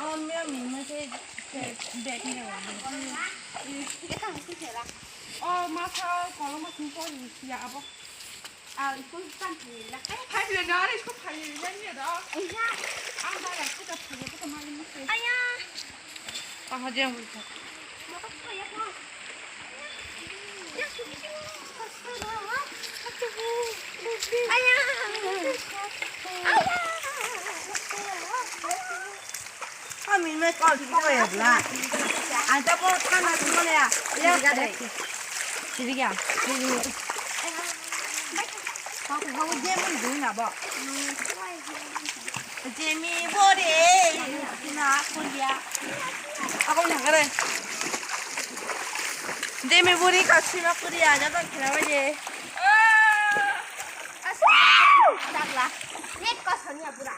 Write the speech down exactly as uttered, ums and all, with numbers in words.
Oh, masa kolom masih kau ya apa? Ah, itu kan phailwi nari, isko phailwi nari da. Iya. Ang da ya, kita phailwi, kita malu mesti. Ayah. Paha jeng buka. Ayah. Ayah. Kami me kau di kau ya bla. Anta bo thana tu mana ya? Ya. Siriga. Siriga. Kau kau je mun du na bo. Jemi bore. Na kulia. Aku yang kere. Jemi bore kasih na kulia. Jangan kira aja. Asal. Dagla. Net kosong ya pura.